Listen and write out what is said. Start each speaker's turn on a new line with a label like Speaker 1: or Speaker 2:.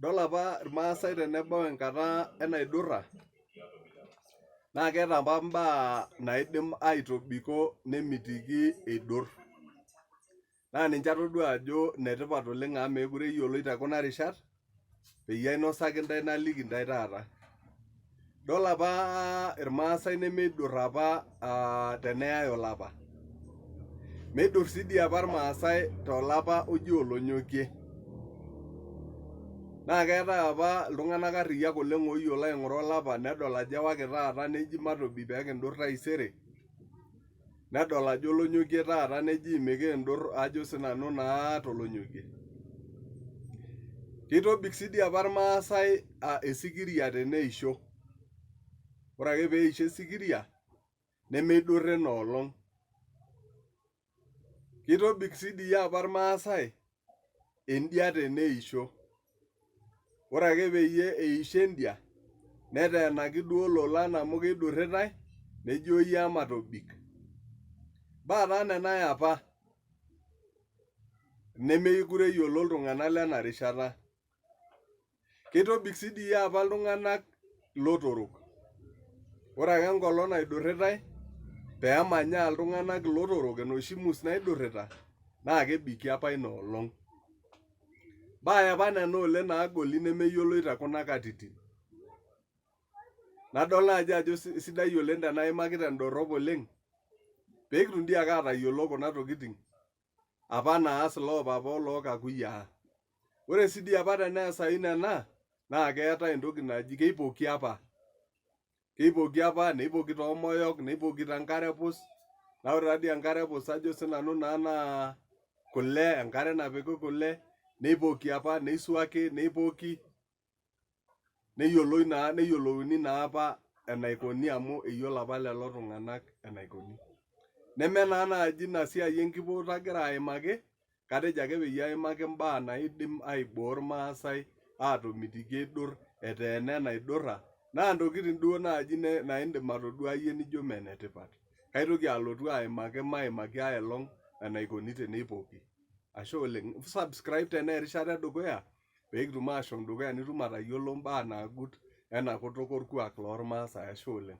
Speaker 1: Idol apa irmaasai tenebau enkata enaidurra naa keeta apa imbaa naidim aitobiko nemitiki eidur. Naa ninche atodua ajo inetipat oleng amu meekure eyioloi te kuna rishat peyie ainosaki intae naliki intae taata. Idol apa irmaasai nemeidur apa teneyai olapa. Meidur sii dii apa irmaasai tolapa oji olonyokie. Naa keetae apa iltung'anak arriyiak oleng oyiolo aing'ura olapa nedol ajo ewaki taata neji matobik pee kindur taisere, nedol ajo olonyokie taata neji mikiindur ajo sinanu naa tolonyokie. Keitobik sii dii apa irmaasai esikiria teneisho. Ore ake peisho esikiria nemeidurri ina olong. Keitobik sii dii apa irmaasai endia teneisho. Ore ake peyie eisho endia neteenaki duo ilolan amu keidurritae neji oyie ematobik. Imbaa taa nena e apa nemekure eyiolo iltung'anak lena rishata. Keitobik sii dii apa iltung'anak ilotorok. Ore ake enkolong naidurritae pee emanyaa iltung'anak ilotorok enoshi mus naidurrita naa kebiki apa ina olong. Mbaa apa nena oleng naagoli nemeyioloi te kuna katitin. Nadol naaji ajo sidai oleng tenaimaki tendorrop oleng pee kitum dii ake aatayiolo kuna tokitin apa naas loopapa oloo kakuyiaa. Ore sii dii apa teneesayu nena naa keetae entoki naji keipoki apa. Keipoki apa neipoki toomoyok, neipoki tenkare pus. Naa ore taadii enkare pus ajo sinanu naa naa kule, enkare napiki kule, neipoki apa neisuaki neipoki. Neyioloi naa neyiolouni naa apa enaikoni amu eyiolo apa lelo tung'anak enaikoni. Neme naa naaji ina siai enkipooto agira aimaki, katejo ake peyie aimaki imbaa naidim aiboo irmaasai atomitiki eidur eteena enaidurra naa ntokitin duo naaji naa indim atodua iyie nijo mee inetipat. Kaitoki alotu aimaki maimaki ai olong enaikoni teneipoki. Ashe oleng. Subscribe tenaa erishata edukuya pee kitum ashom dukuya nitum atayiolo imbaa naagut ena kutuk orkuak lormaasai. Ashe oleng.